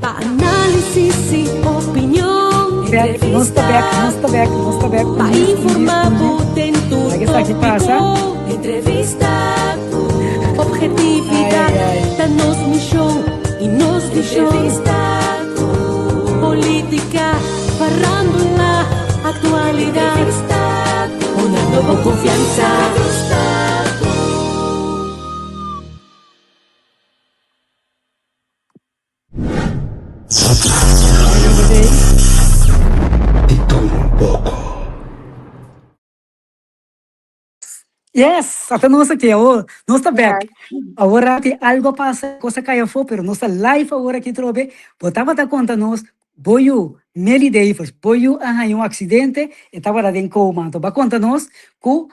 Pa análisis y opinion, Bek, nos ta bek, nos ta bek, nos ta bek. Pa informa bo den tur Laga esaki pasa. tópiko. Entrevista ku objetividad Ai, ai. ta nos mishon y nos vision. Entrevista ku polítika, farándula, aktualidat. Entrevista ku una nobo konfiansa. Entrevista ku. Di todo un poco. Yes, ata nos aki awor. Nos ta back. Awor rati algo a pasa, cos a cay afo, pero nos ta live awor aki trobe. Bo tabata conta nos, bo yu, Nelly Davers, bo yu a haña un accidente, e tabata den coma. Anto bo a conta nos cu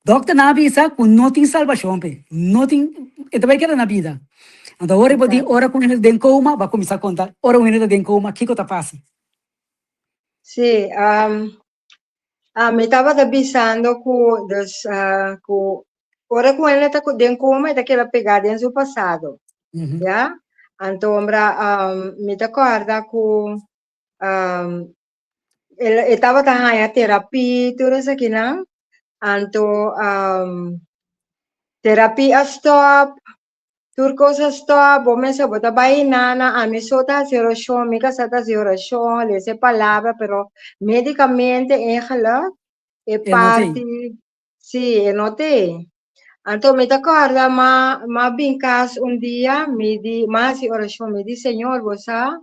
Dokternan a bisa ku no tin salbashon p'e, no tin, e ta bai keda na bida. Anto awor e bo di ora ku un hende ta den koma, bo a kuminsá konta ora un hende ta den koma kiko ta pasa. Sí, mi tabata bisando ku dus ku ora ku hende ta den koma e ta keda pegá den su pasado, ya. Anto ombra mi ta kòrda ku E tabata haña terapia tur esakinan, anto terapia a stòp, tur kos a stòp, bo mester bo ta bai nana, ami so ta hasi orashon, mi kasá ta hasi orashon, lesa e palabra, pero medikamente eigenlijk e E no tin. parti, si e no tin. Anto mi ta kòrda m'a m'a bin kas un dia, mi di, m'a hasi orashon, mi di, Señor bo sa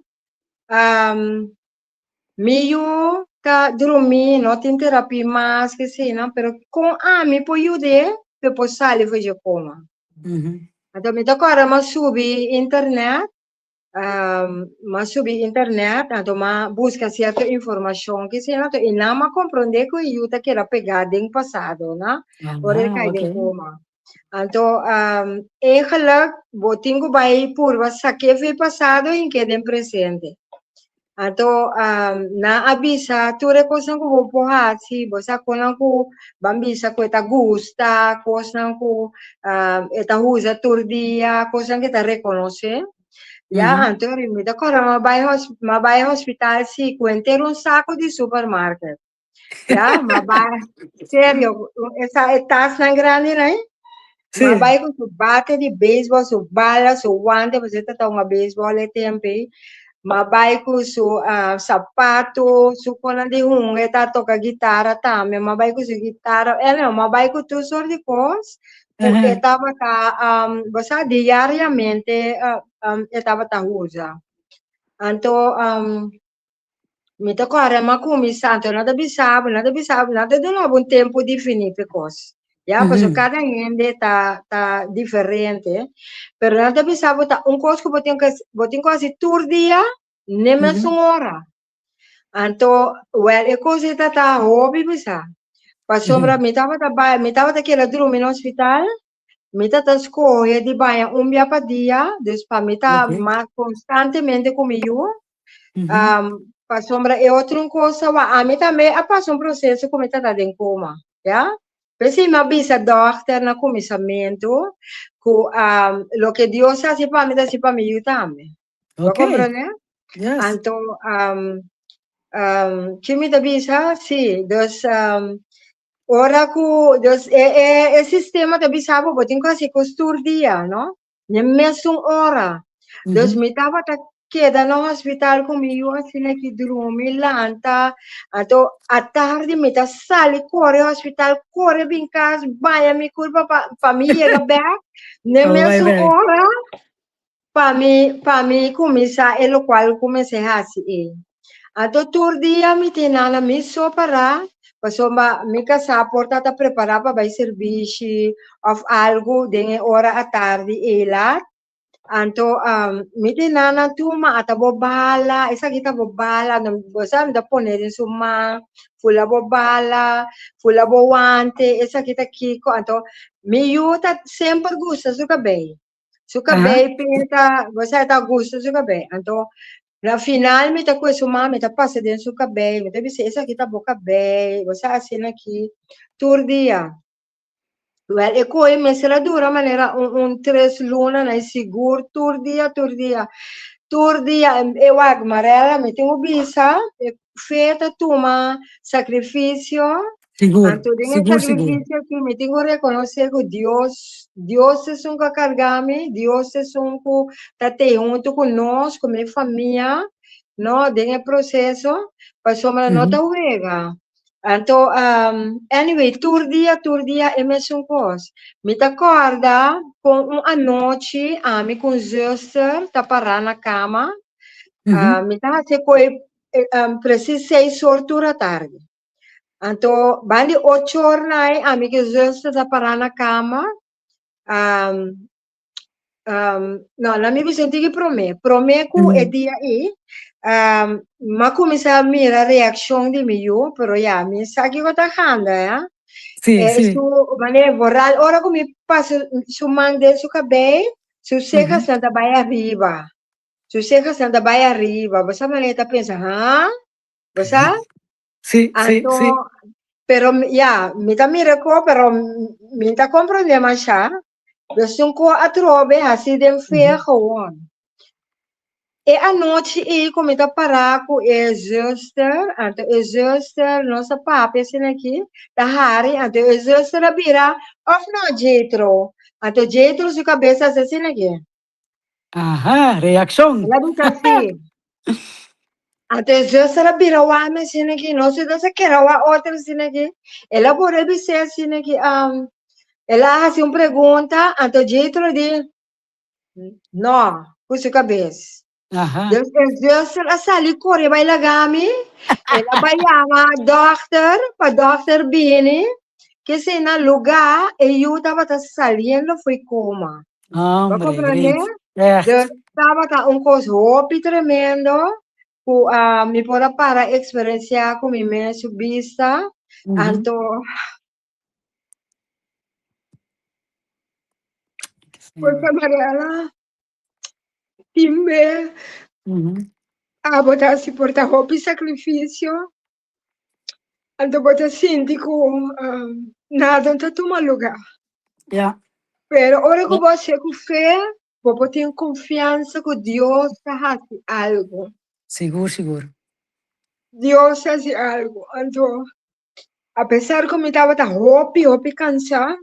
Mi yu ta drumí, no tin terapia mas, keseinan, pero kon ami por yud'é p'e por sali for dje koma? Anto mi ta kòrda m'a subi internet, m'a subi internet, anto m'a buska sierto informashon keseinan, anto i nan m'a komprondé ku e yu ta keda pegá den pasado, no, ora e kai den koma. Anto, eigenlijk bo tin ku bai purba sak'é for e pasado i keda den presente. Anto, nan a bisa tur e kosnan ku bo por hasi, bo sa kosnan ku ban bisa ku e ta gusta, kosnan ku e ta usa tur dia, kosnan ku e ta rekonosé. Ya, anto mi ta kòrda mi a bai mi a bai hospital si ku henter un sako di supermarket. Ya, ma bai, serio, esa e tasnan grandi nai. Ma bai ku su bate di beisbol, su bala, su wante, pasobra e ta hunga beisbol e tempu ei. Ma bai ku su sapato, su konan di hunga, e ta toka gitara tambe, ma bai ku su gitara, anyway, ma bai ku tur sort di kos ku e tabata, bo sa, diariamente e tabata usa. Anto, Mi ta kòrda mi a kuminsá, anto nan ta bisa bo, nan ta bisa bo, nan ta duna bo un tempu definí p'e kos, ya, pasobra kada hende ta ta diferente, pero nan ta bisa bo ta un kos ku bo tin ku bo tin ku hasi tur dia n'e mesun ora. Anto, wèl e kos ei ta ta hopi bisa, pasobra mi tabata bai, mi tabata keda drumi na hospital, Mi ta ta skohe di baña un bia pa dia, dus pa mi ta mas konstantemente ku mi yu. Pasobra e otro un kos ta wak, ami tambe a pasa un proseso ku mi ta ta den koma, ya. P'esei mi a bisa dòkter na kuminsamentu ku loke Dios hasi pa mi ta hasi pa mi yu tambe. Bo komprondé? Anto, ki mi ta bisa? Si, dus Ora ku dus e e e sistema ta bisa bo, bo tin ku hasi kos tur dia, no? Ne mesun ora. Dus mi tabata keda na hospital ku mi yu asina ki drumi, lanta. Anto atardi mi ta sali kore hospital, kore bin kas, baña mi kurpa pa pa mi yega bèk. Ne Pa bo bai mesun bèk. ora. Pa mi, pa mi kuminsá e lokual ku mester hasi ei. Anto tur dia mi tin nan na mi so pará, pasobra mi kasá por ta ta prepará pa bai sirbishi òf algu den e ora atardi ei lat. Anto mi tin nan nan tuma, ata bo bala, esaki ta bo bala, anto bo sa mi ta pone den su man, fula bo bala, fula bo wante, esaki ta kiko. Anto mi yu ta semper gusta su kabei. Su kabei pinta, bo sa ta gusta su kabei. Anto, na final mi ta kue su man, mi ta pasa den su kabei, mi ta bisa esaki ta bo kabei, bo sa asina aki tur dia. Wel, e koe mester a dura manera un, un tres luna na sigur tur dia, tur dia. Tur dia, e wak, Marella, mi tin ku bisa, e fe ta tuma sakrifisio. Sigur, Anto den e sigur, sigur. sakrifisio aki mi tin ku rekonosé ku Dios, Dios esun ku a karga mi, Dios esun ku ta tei huntu ku nos, ku mi famia, no, den e proseso, pasobra no ta wega. Anto, um, anyway, tur dia, tur dia e mesun kos. Mi ta kòrda kon un anochi ami ku un zuster ta pará na kama. Mi ta hasi koi presis seis or tur atardi. Anto, bandi ocho or nai ami ku e zuster ta pará na kama. Um, um, no, na mi bisa tiki promé. Promé ku e dia ei, um, m'a kuminsá mira reakshon di mi yu, pero ya, mi sa kiko ta ganda, ya. Sí, Eh, sí. su, mane, vooral ora ku mi pasa su man den su kabei, su cejas nan ta bai ariba. Su cejas nan ta bai ariba. Bo sa mane ta pensa, ha? Bo sa? Sí, sí, Anto, sí. pero ya, mi ta mira ko, pero mi ta comprende masha. Dus un ko atrobe hasi den fe gewoon. E anochi ei ku mi ta pará ku e zuster, anto e zuster nos a papia asina aki, ta hari, anto e zuster a bira, of no Jethro? Anto Jethro su kabes a hasi asina aki. Aha, reakshon. El a bisa así. Anto e zuster a bira wak mi asina aki, nos dos a keda wak otro asina aki. El a bora bis'é asina aki, um, el a hasi un pregunta, anto Jethro di, no, ku su kabes. Aha. Dus e zuster a sali kore bai laga mi, el a bai yama dòkter pa dòkter bini, kese na lugá e yu tabata saliendo fo'i koma. Bo Hombre, comprende? great. Echt. Dus tabata un kos hopi tremendo ku ah, mi por a para eksperensiá ku mi mes su bista. Anto Pues Mariela, tin be abo ta hasi por ta hopi sakrifisio, anto bo ta sinti ku nada no ta tuma lugá. Pero ora ku bo hasié ku fe, bo por tin konfiansa ku Dios ta hasi algu. Sigur, sigur. Dios ta hasi algu. Anto, apesar ku mi tabata hopi, hopi kansá,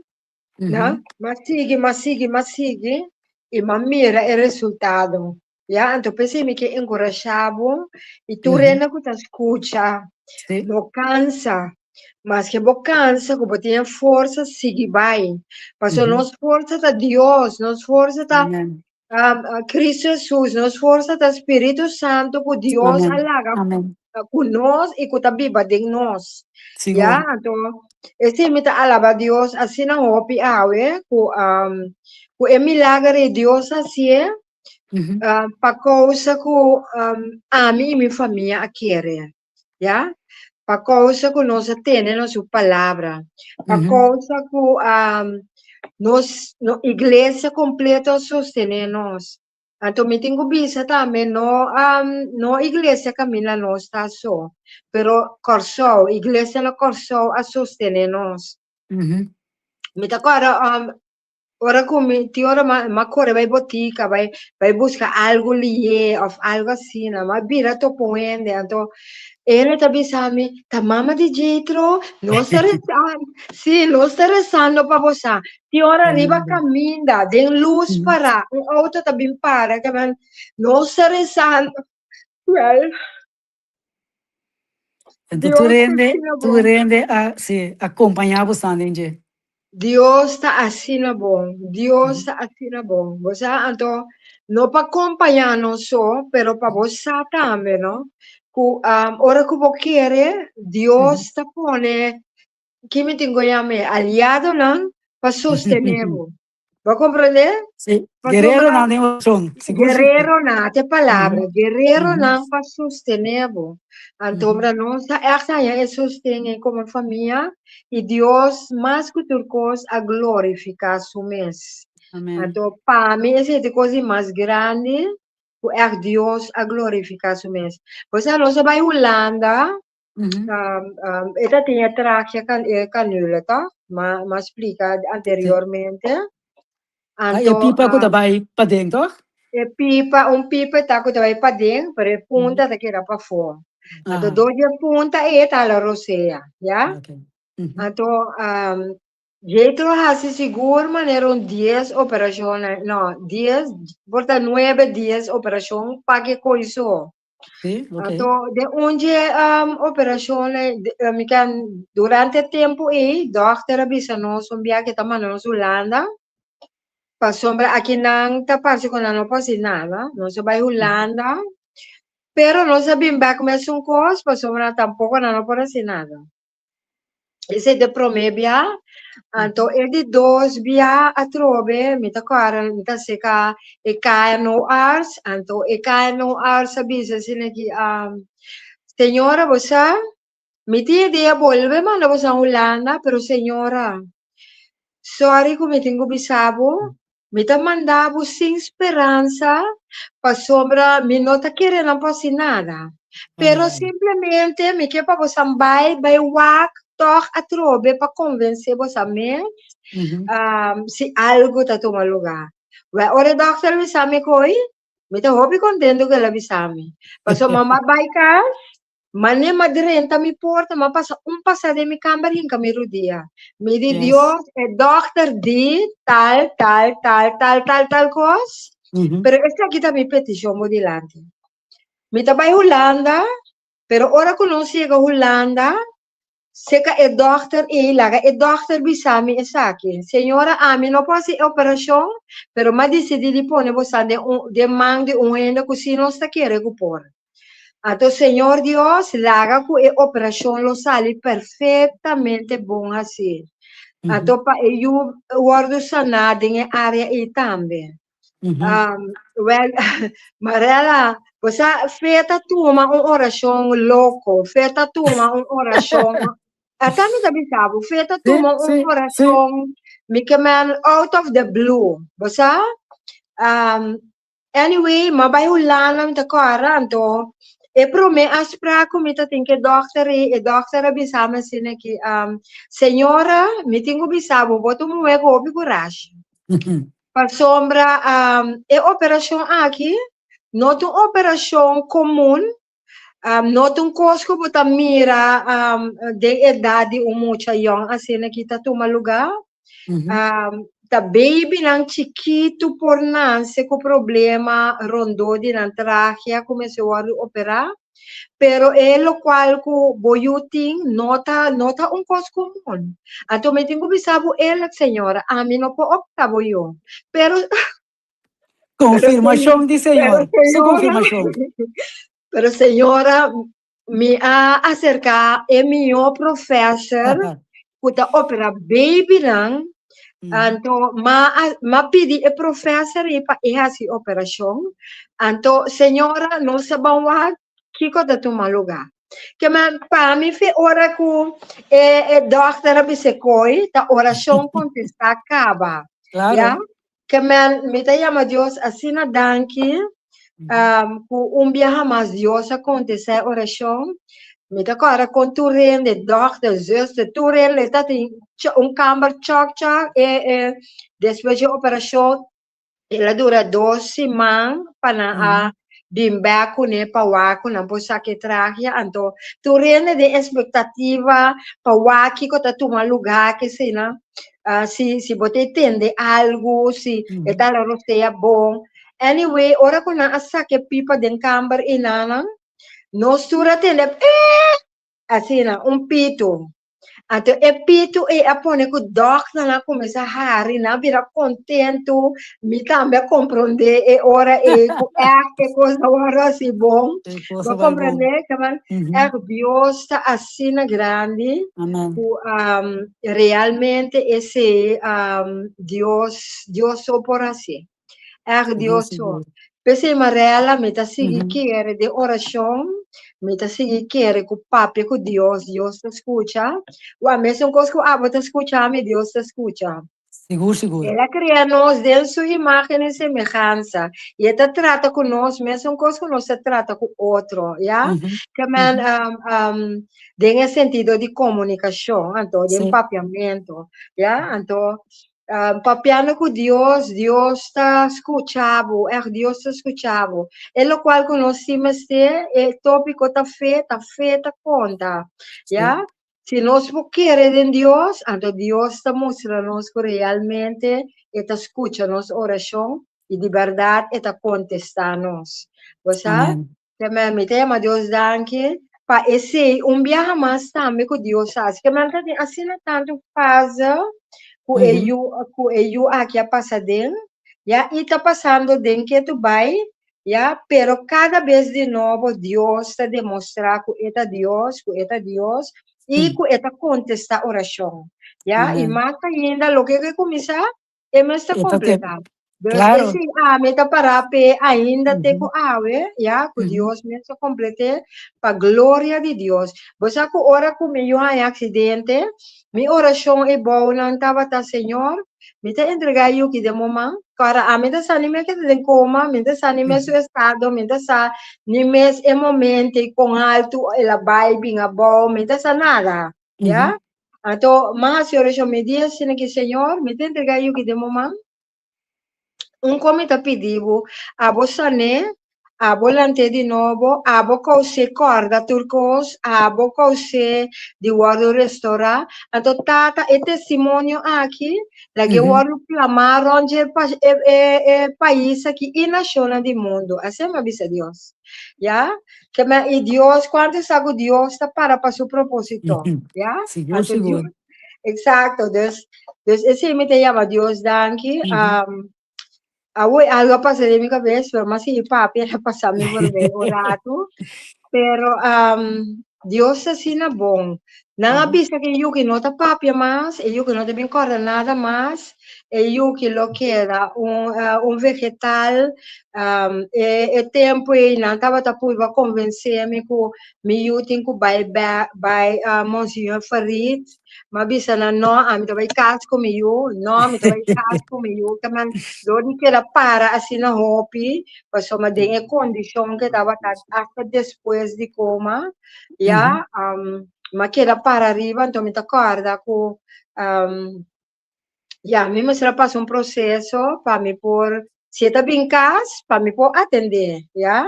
Na, m'a sigui, m'a sigui, m'a sigui i m'a mira e resultado. Ya, anto p'esei mi ke enkurashá bo i tur hende ku ta skucha, no kansa. Maske bo kansa ku bo tin e forsa, sigui bai. Pasobra nos forsa ta Dios, nos forsa ta Cristo Jesus, nos forsa ta Spiritu Santo ku Dios a laga ku nos i ku ta biba den nos. Ya, anto esei mi ta alaba Dios asina hopi awe ku um, ku e milager di Dios a hasié pa kousa ku um, ami i mi famia a kere. Ya, pa kousa ku nos a tene na su palabra, pa kousa ku um, nos no, iglesia kompleto a sostené nos. Anto mi tin ku bisa tambe no um, no iglesia kaminda nos ta so, pero Kòrsou, iglesia na Kòrsou a sostené nos. Mi ta kòrda um, Ora ku mi tin ora ma ma kore bai botika bai bai buska algu lié òf algu asina m'a bira topa un hende anto e hende ta bisa mi ta mama di Jethro nos ta resando si nos ta resando pa bo sa tin ora riba kaminda den lus pará un outo ta bin para ta bin nos ta resando wèl Anto tur Dios ta hende asina tur bon. hende a si akompañá bo stan den dje. Dios ta asina bon, Dios ta asina bon. Bo sa, anto no pa kompañá nos so, pero pa bo sa tambe, no? Ku um, ora ku bo kere, Dios ta pone, ki mi tin ku yam'é, aliadonan pa sostené bo. Bo comprende? Sí, Pasobra guerreronan den oracion, sigur sigur. Guerreronan, te palabra, guerreronan pa sostené bo. Anto ora nos ta ègt haña e sosten ei komo famia i Dios mas ku tur kos a glorifiká su mes. Amen. Anto pa mi esei ta e kos di mas grandi ku ègt Dios a glorifiká su mes. Bo sa nos a bai Hulanda, e ta tin e trakia, e kanule, tòg? m'a m'a splika anteriormente. Ah, e Anto pipa ku ta bai paden, toch? E pipa, un pipa ta ku ta bai paden, pero e punta ta keda pafó. Anto dor di e punta ei ta hala rosea, ya? Okay. Anto Jetro hasi sigur manera un dies operashon, no, dies, por ta nuebe dies operashon pa ke koi so. Sí, okay. Anto den un dje operashon mi kan durante e tempu ei dòkter a bisa nos un bia ke ta manda nos Hulanda pasobra akinan ta parse ku nan no por hasi nada. Nos a bai Hulanda pero nos a bin bèk mesun kos pasobra tampoko nan no por hasi nada. Esei ta e promé bia. Anto e di dos bia atrobe mi ta kòrda mi ta seka e KNO-arts, anto e KNO-arts a bisa asina ki, Señora bo sa, mi tin idea bolbe manda boso a Hulanda, pero señora, sòri ku mi tin ku bisa bo, Mi ta manda bo sin speransa pasobra mi no ta kere nan por hasi nada. Pero simplemente mi ke pa bosan bai, bai wak tòg atrobe pa konvensé bosan mes si algu ta tuma lugá. Wè, ora e dòkter a bisa mi koe, mi ta hopi kontentu ku el a bisa mi. Pasobra mama bai kas, Mane m'a drenta mi porta, m'a pasa un pasá den mi kamber hinka mi rudia. Mi di, Dios, e dòkter di tal, tal, tal, tal, tal, tal kos, pero esaki ta mi petishon bo dilanti. Mi ta bai Hulanda, pero ora ku nos yega Hulanda, seka e dòkter ei, laga e dòkter bisa mi esaki, Señora, ami no por hasi e operashon, pero m'a disidí di pone bosan den un, den man di un hende ku sí nos ta kere ku por. Anto Señor Dios laga ku e operashon lo sali perfektamente bon hasí. Anto pa e yu wòrdu saná den e área ei tambe. Wèl, Marella, bo sa fe ta tuma un orashon loko, fe ta tuma un orashon, ata mi ta bisa bo, fe ta tuma un orashon, mi ke men out of the blue, bo sa? Anyway, m'a bai Hulanda, mi ta kòrda, anto e promé afsprak ku mi ta tin ku e dòkter ei, e dòkter a bisa mi asina ki, Señora, mi tin ku bisa bo, bo ta un muhé ku hopi kurashi. Pasobra e operashon aki no ta un operashon komun, no ta un kos ku bo ta mira den edat di un mucha yòn asina ki ta tuma lugá. Ta babynan chikitu por nase ku problema rondó di nan trachea ku mester wòrdu operá, pero e lokual ku bo yu tin no ta no ta un kos komun. Anto mi tin ku bisa bo eerlijk señora, ami no por operá bo yu, pero Konfirmashon di Señor, su konfirmashon. Pero señora, mi a aserká e mihó profèser ku ta operá babynan, anto m'a m'a pidi e profèser ei pa e hasi operashon. Anto señora nos a ban wak kiko ta tuma lugá. Ke men pa mi fe ora ku e e dòkter a bisa e koi ta orashon kontestá kaba. Ya. Ke men mi ta yama Dios asina danki ku un biaha mas Dios a kontestá e orashon. Mi ta kòrda kon tur hende, dòkter, zuster, tur hende ta tin un kamber chòk chòk e e despues di e operashon el a dura dos siman pa nan a bin bèk kuné pa wak ku nan por saka e tragia. Anto tur hende den espektativa pa wak kiko ta tuma lugá keseinan. Si si bo ta tende algu, si e ta la rosea bon. Anyway, ora ku nan a saka e pipa den kamber enanan, nos tur a tende eeh! Asina, un pitu. Anto e pitu ei a pone ku dòkternan a kuminsá hari, nan a bira kontentu. Mi tambe a komprondé e ora ei ku ègt e kos a wòrdu hasi bon. E kos Bo a bai bon. komprendé? Ègt Dios ta asina grandi. Amen. Ku realmente esei Dios, Dios so por hasi. Ègt Dios so. P'esei Marella, mi ta sigui kere den orashon, mi ta sigui kere ku papia ku Dios, Dios ta skucha. Wak, mesun kos ku abo ta skucha mi, Dios ta skucha. Sigur, sigur. El a krea nos den su imágen i semehansa i e ta trata ku nos mesun kos ku nos ta trata ku otro, ya? Ke men den e sentido di komunikashon, anto den papiamentu, ya? Anto papiando ku Dios, Dios ta skucha bo, ègt Dios ta skucha bo. E lokual ku nos tin mester, e tópiko ta fe, ta fe ta konta, ya? Si nos por kere den Dios, anto Dios ta mustra nos ku realmente e ta skucha nos orashon i di bèrdat e ta kontestá nos. Bo sa? Ke mi ta yama Dios danki pa esei un biaha mas tambe ku Dios a hasi. Ke men ta tin asina tantu fase ku e yu ku e yu aki a pasa den, ya, i ta pasando den ketu bai, ya, pero kada bes di nobo Dios ta demostrá ku e ta Dios, ku e ta Dios i ku e ta kontestá orashon, ya. I mas ainda loke ke kuminsá e mes ta kompletá. Dus esei ami ta pará p'e ainda te ku awe, ya, ku Dios mes ta komplet'é pa gloria di Dios. Bo sa ku ora ku mi yu haña aksidente, mi orashon e bounan tabata, Señor, mi ta entregá e yuki den bo man. Kòrda, ami ta sa ni mes ke ta den koma, mi ta sa ni mes su estado, mi ta sa ni mes e momento i kon altu el a bai bin abou, mi ta sa nada, ya. Anto, m'a hasi orashon, mi di asina ki, Señor, mi ta entregá e yuki den bo man. Un kon mi ta pidi bo, abo san'é, abo lant'é di nobo, abo kous'é kòrda tur kos, abo kous'é di wòrdu restorá. Anto, Tata, e testimonio aki lag'é wòrdu plamá rònt dje e pais aki i nashonnan di mundu. Asina mi a bisa Dios. Ya? Ke men, i Dios, kuantu sa ku Dios ta para pa su propósito? Ya? Sigur, Anto sigur. Dios, exacto. Dus, dus esei mi ta yama Dios danki. Um, awoy algo a pasa den mi kabes, pero mas sigui papia, el a pasa mi voorbij un ratu. Pero um, Dios ta asina bon. Nan a bisa ku e yuki no ta papia mas, e yuki no ta bin kòrda nada mas, e yuki lo keda un, eh, un vegetal. Um, e, e tempu ei nan tabata purba konvensé mi ku mi yu tin ku bai bè, bai uh, Monsignor Farid. M'a bisa nan no, ami ta bai kas ku mi yu, no, mi ta bai kas ku mi yu. Ke man dor di keda para asina hopi, pasobra den e kondishon ke tabata hasta despues di koma, ya, um, m'a keda para riba, anto mi ta kòrda ku um, ya, mi mester a pasa un proseso pa mi por, si e ta bin kas, pa mi por atendé, ya.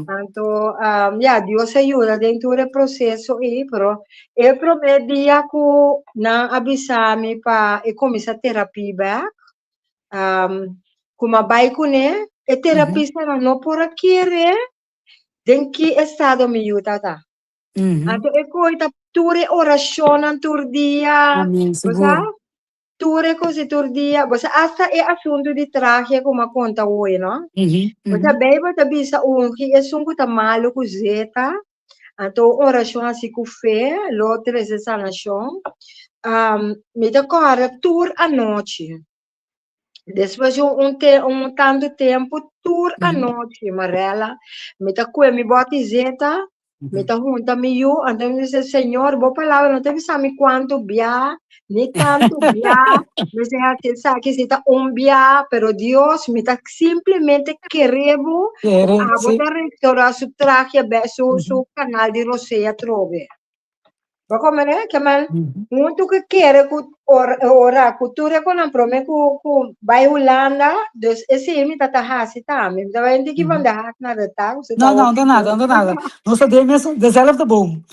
Anto, um, ya, Dios a yuda den tur e proseso ei, pero e promé dia ku nan a bisa mi pa e kuminsá terapia bèk, um, ku m'a bai kuné, e terapistanan no por a kere den ki estado mi yu ta. Anto e koi ta tur e orashonnan tur dia, Amén, bo sa? sigur. Tur e kosi tur dia, bo sa asta e asuntu di trahe ku m'a konta hoy, no? Bo sa Beibel ta bisa ungi esun ku ta malu ku zeta, anto un orashon hasi ku fe lo trese sanashon. Um, mi ta kòrda tur anochi. Despues di un, te, un tantu tempu, tur anochi, Marella, mi ta kue mi bòti zeta, mi ta hunta mi yu, anto mi dice, Señor, bo palabra no ta bisa mi kuantu bia, ni tantu bia, mi se hasi esaki si ta un bia, pero Dios, mi ta simplemente kere bo, ku Kere, abo sí. ta restaurá su traje, su, su kanal di rosea atrobe. Bo komprende? Ke men huntu ku kere ku ora, ora ku tur e konan prome ku ku bai Hulanda, dus esei mi ta ta hasi tambe. Mi ta bai un tiki van de hak naar de tak, so No, ta no, hopi no nada, no nada. Nos ta den mesun, dezelfde boom.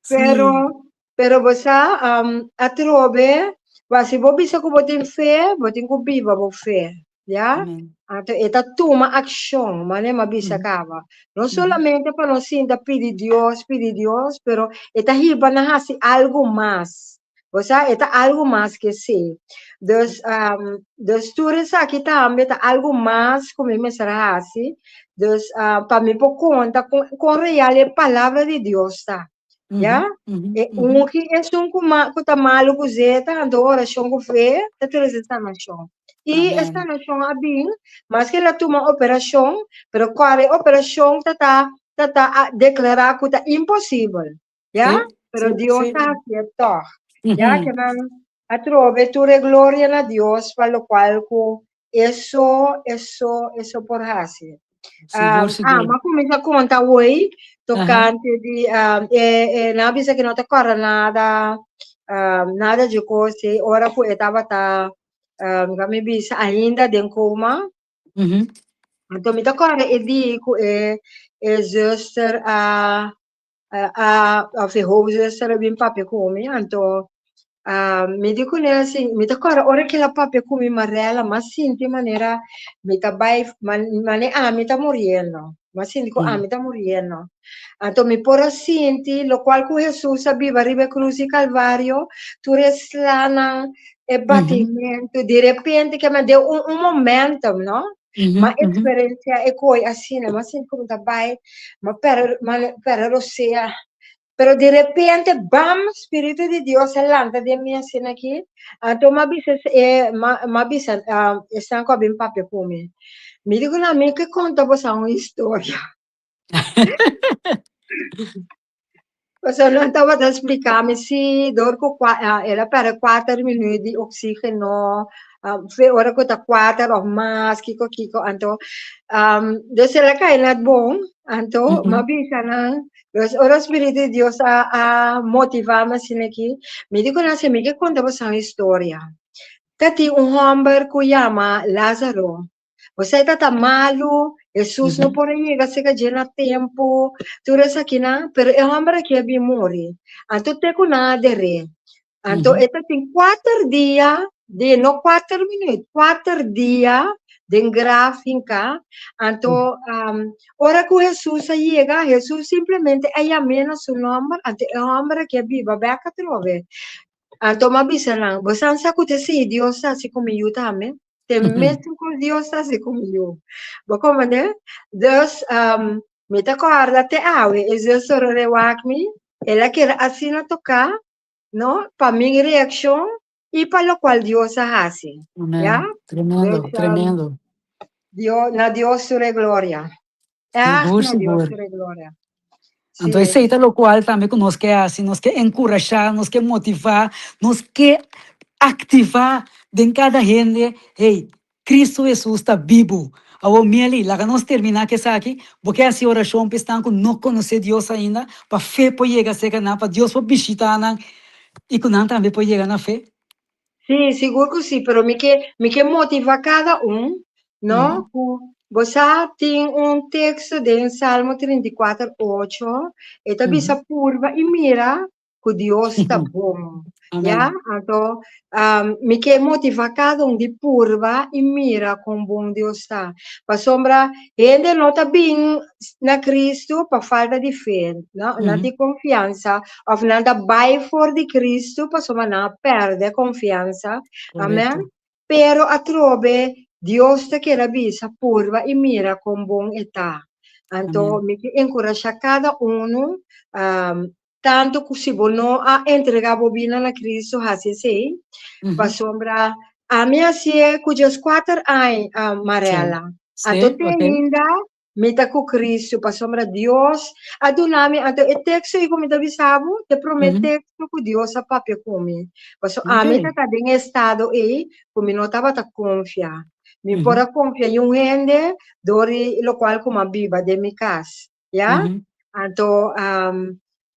Pero, pero bo sa, um, atrobe, wa si bo bisa ku bo tin fe, bo tin ku biba bo fe. Ya? Amen. Anto e ta tuma akshon, mane m'a bisa kaba. No solamente pa nos sinta pidi Dios, pidi Dios, pero e ta hiba na hasi algu mas. Bo sa, e ta algu mas ke esei. Dus, um, dus tur esaki tambe ta algu mas ku mi mester a hasi. Dus, uh, pa mi por konta kon, kon real e palabra di Dios ta. Ya? E ungi esun ku ma, ku ta malu ku zeta, anto orashon ku fe ta trese sanashon. I e sanashon a bin, maske el a tuma operashon, pero kòrda e operashon ta ta ta ta a deklará ku ta imposibel. Ya? Pero Dios ta hasié tòg. Ya, ke men atrobe tur e gloria na Dios pa lokual ku eso, eso, eso por hasi. Sigur, Ah, sigur. m'a kuminsá konta awoi tokante di e, e, nan a bisa ku no ta kòrda nada, nada dje kos ei ora ku e tabata, um, mi bisa ainda den koma. Anto mi ta kòrda e di ku e, e zuster a a of e hoofdzuster a bin papia ku mi, anto mi di kuné asin, mi ta kòrda ora ku el a papia ku mi Marella, m'a sinti manera mi ta bai, mane ami ta muriendo, m'a sinti ku ami ta muriendo. Anto mi por a sinti lokual ku Hesus a biba riba e krus di Kalvario, tur e slanan, e batimentu, di repente ke mi den un momentum, no? Ma experiencia e koi asina, ma sinti ku mi ta bai, ma perde, ma perde rosea. Pero di repente, bam, Spiritu di Dios a lanta den mi asina aki. Anto m'a bisa e, m'a, m'a bisa esnan ku a bin papia ku mi. Mi di ku nan, mi ke konta boso un historia. Pasobra nan tabata splika mi si dor ku el a perde kuater minuut di oxigeno, fe ora ku ta kuater of mas kiko kiko anto dus el a kai net bon anto mi a bisa nan dus ora spiritu di Dios a a motiva mi asina aki mi di ku nan si mi ke konta boso un historia ta tin un homber ku yama Lazaro. Osea e tata malu, Hesus no por a yega serka dje na tempu, tur esakinan, pero e hòmber aki a bin muri. Anto te ku nan a der'é. Anto e ta tin kuater dia, di no kuater minüt, kuater dia den graf hinká. Anto ora ku Hesus a yega, Hesus simplemente a yam'é na su nòmber, anto e hòmber aki a biba bèk atrobe. Anto mi a bisa nan, Boso sa ku ta esei Dios ta hasi ku mi yu tambe? Te mesun kos Dios ta hasi ku mi yu. Bo komprende? Dus, mi ta kòrda te awe, e zuster a rewak mi, el a keda asina toká, no, pa mi reakshon i pa lokual Dios a hasi. Amen. Ya? Tremendo, Dus, tremendo. Dios, na Dios tur e gloria. Echt Sigur, na Dios sigur. tur e gloria. Anto Sí. esei ta lokual tambe ku nos ke hasi, nos ke enkurashá, nos ke motivá, nos ke aktivá den kada hende, hey, Kristu Hesus ta bibu. Awor Mieli, laga nos terminá ku esaki, bo ke hasi orashon pa esnan ku no konosé Dios ainda, pa fe por yega serka nan, pa Dios por bishitá nan i ku nan tambe por yega na fe? Sí, sigur ku sí, pero mi ke mi ke motivá kada un, no? Ku bo sa tin un teksto den Salmo 34, 8, e ta bisa purba i mira ku Dios ta bon. Amen. Ya, anto mi ke motivá kada un di purba i mira kon bon Dios ta. Pasobra hende no ta bin na Kristu pa falta di fe, no? Nan tin konfiansa Of nan ta bai for di Cristo pasobra nan a perde confiansa. Amen. Correcto. Pero atrobe Dios ta keda bisa purba i mira kon bon e ta. Anto Amen. mi ke enkurashá kada unu, um, tantu ku si bo no a entregá bo bida na Cristo, hasi esei. Pasobra ami hasié ku 14 aña, Marella. Anto te ainda Mi ta ku Cristo, pasobra Dios a duna mi, anto e teksto ei ku mi ta bisa bo, ta e promé teksto ku Dios a papia ku mi. Pasobra ami ta ta den e estado ei ku mi no tabata konfia. Mi por a konfia niun hende dor di lokual ku mi a biba den mi kas, ya. Anto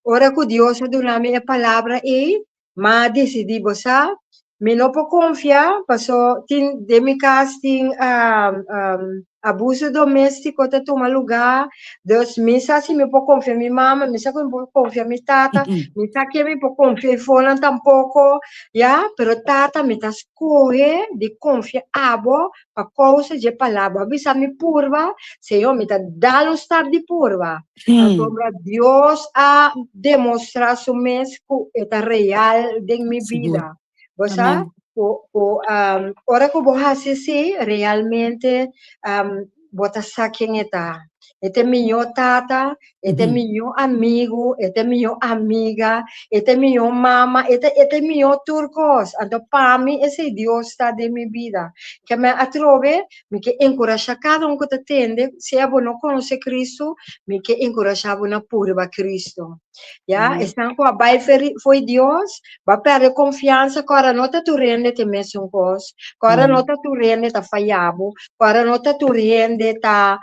Ora ku Dios a duna mi e palabra ei, m'a disidí, bo sa, mi no por konfia, paso tin den mi kas tin abuso doméstiko ta tuma lugá, dus mi sa si mi por konfia mi mama, mi sa ku mi por konfia mi tata, mi sa ke mi por konfia e fonan tampoko, ya, pero tata mi ta skohe di konfia abo pa kousa dje palabra. Bo a bisa mi purba, Señor, mi ta dal un stap di purba. Pasobra Dios a demostrá su mes ku e ta real den mi bida. Bo sa? Ku, ku, ora ku bo hasi así, realmente bo ta sa ken e ta. E ta e mihó tata, e ta e mihó amigu, e ta e mihó amiga, e ta e mihó mama, e ta e ta e mihó tur kos. Anto pa mi esei Dios ta den mi bida. Ke men atrobe mi ke enkurashá kada un ku ta tende, sea bo no konosé Kristu, mi ke enkurashá bo na purba Kristu. Ya, esnan ku a bai fo'i Dios, bo a pèrdè konfiansa ku ora no ta tur hende ta e mesun kos, ku ora no ta tur hende ta faya bo, ku ora no ta tur hende ta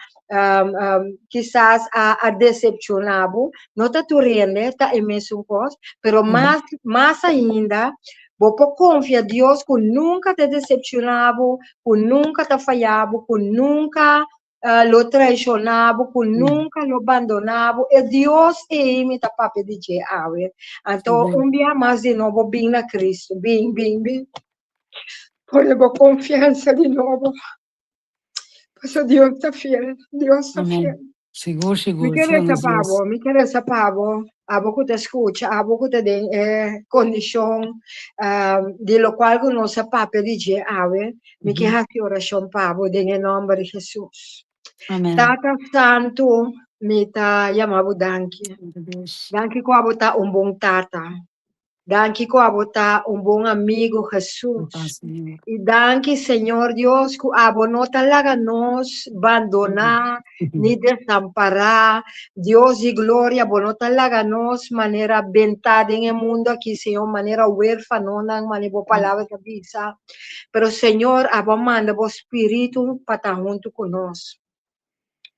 kisas a desepshoná bo, no ta tur hende ta e mesun kos, pero mas mas ainda bo por konfia Dios ku nunka ta desepshoná bo, ku nunka ta faya bo, ku nunka lo traishoná bo, ku nunka lo bandoná bo. E Dios ei mi ta papia di dje awe. Anto un bia mas di nobo bin na Kristu, bin, bin, bin. Pone bo konfiansa di nobo. Pasobra Dios ta fiel, Dios ta fiel. Sigur, sigur. Mi ke resa pa bo, mi ke resa pa bo, abo ku ta skucha, abo ku ta den e kondishon di lokual ku nos a papia di dje awe, mi ke hasi orashon pa bo den e nòmber di Hesus. Amen. Tata Santu, mi ta yama bo danki. Danki ku abo ta un bon tata. Danki ku abo ta un bon amigo, Hesus. I danki, Señor Dios, ku abo no ta laga nos bandoná ni desampará. Dios di gloria, bo no ta laga nos manera bentá den e mundu aki, Señor, manera huérfanonan, manera bo palabra ta bisa. Pero, Señor, abo a manda bo Spiritu pa ta huntu ku nos.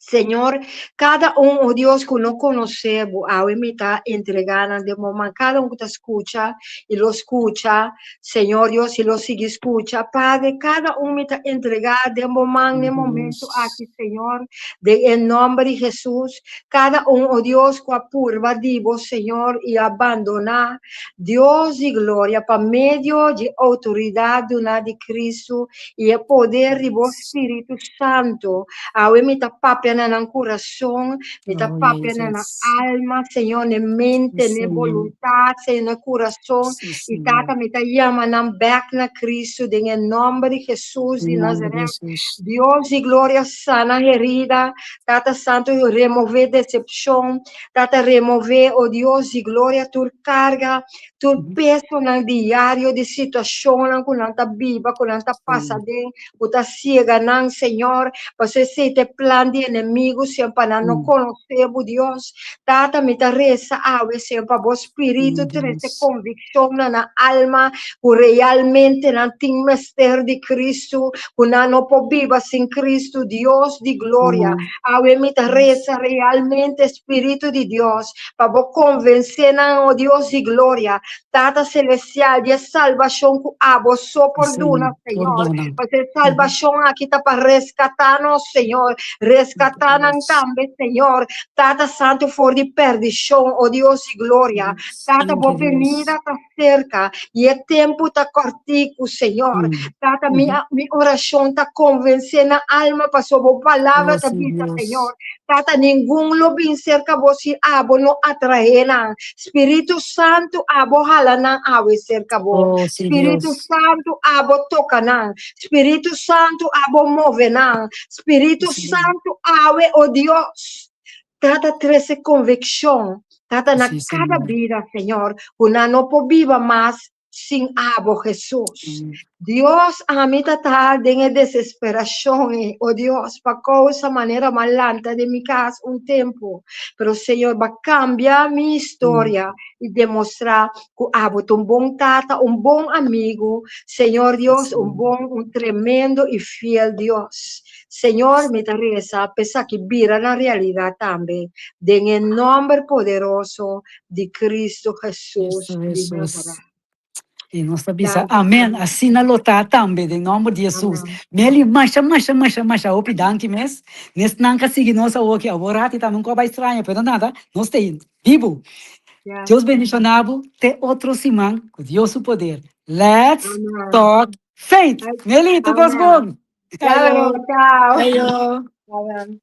Señor, kada un, oh Dios, ku no konosé bo, awe mi ta entregá nan den bo man. Kada un ku ta skucha i lo skucha, Señor Dios, i lo sigui skucha. Padre, kada un mi ta entregá den bo man den momento aki, Señor, den e nòmber di Hesus. Kada un, oh Dios, ku a purba di bo, Señor, i a bandoná, Dios di gloria, pa medio di outoridat duná di Kristu i e poder di bo Spiritu Santu, awe mi ta papia na nan kurason, mi ta Oh, papia na nan Jesus. alma, Señor, n'e mente, Sí, n'e Señor. boluntat, Señor, n'e kurason. Sí, I Señor. Tata, mi ta yama nan bèk na Kristu den e nòmber di Hesus di Den nòmber di Nazaret. Hesus. Dios di gloria, sana herida. Tata Santu, remové desepshon. Tata, remové, o Dios di gloria, tur karga, tur pesonan diario di situashonnan ku nan ta biba, ku nan ta pasa den, ku ta siega nan, Señor, pasobra esei ta e plan di enemigu, Señor, pa nan no konosé bo, Dios. Tata, mi ta resa awe, Señor, pa bo Spiritu trese konvikshon na nan alma ku realmente nan tin mester di Kristu, ku nan no por biba sin Kristu, Dios di gloria. Awe mi ta resa realmente, Spiritu di Dios, pa bo konvensé nan, o Dios di gloria, Tata Selestial, di e salbashon ku abo so por duna, Señor. Pasobra e salbashon aki ta pa reskatá nos, Señor. Reskatá nan tambe, Señor. Tata Santu, for di pèrdishon, o Dios di gloria. Tata, bo benida ta serka i e tempu ta kòrtiku, Señor. Tata, mi, mi orashon ta konvensé nan alma pasobra bo palabra ta bisa, Señor. Tata, ningun lo bin serka bo si abo no atraé nan. Spiritu Santu, abo hala nan awe serka bo. Oh, sí, Spiritu Dios. Santu, abo toka nan. Spiritu Santu, abo move nan. Spiritu Sí. Santu, awe, oh Dios. Tata, trese konvikshon. Tata, na Sí, kada Señor. bida, Señor, ku nan no por biba mas sin abo, Hesus. Dios, ami ta ta den e desesperacion ei, o Dios, pa causa manera m'a lanta den mi cas un tempo. Pero Señor, b'a cambia mi historia y demostra cu abo ta un bon tata, un bon amigo, Señor Dios, un bon, un tremendo y fiel Dios. Señor, mi ta reza pa esaki bira na realidad tambe, den e nomber poderoso di Cristo Jesus Cristo di Jesus. Nazaret. I nos ta bisa Danki, amen. Señor. Asina lo ta tambe den nomber di Jesus. Amen. Meli, masha, masha, masha, masha hopi danki mes. Nesnan ka sigui nos awoki, awor rati tambe un ko bai straño, pero nada, nos ta bibu. Ya. Dios bendiciona bo te otro siman cu Dios su poder. Let's Amen. talk faith. Ay, Meli, tu kos Amen. bon. Ciao, Ayo. ciao. Ayo. Amen.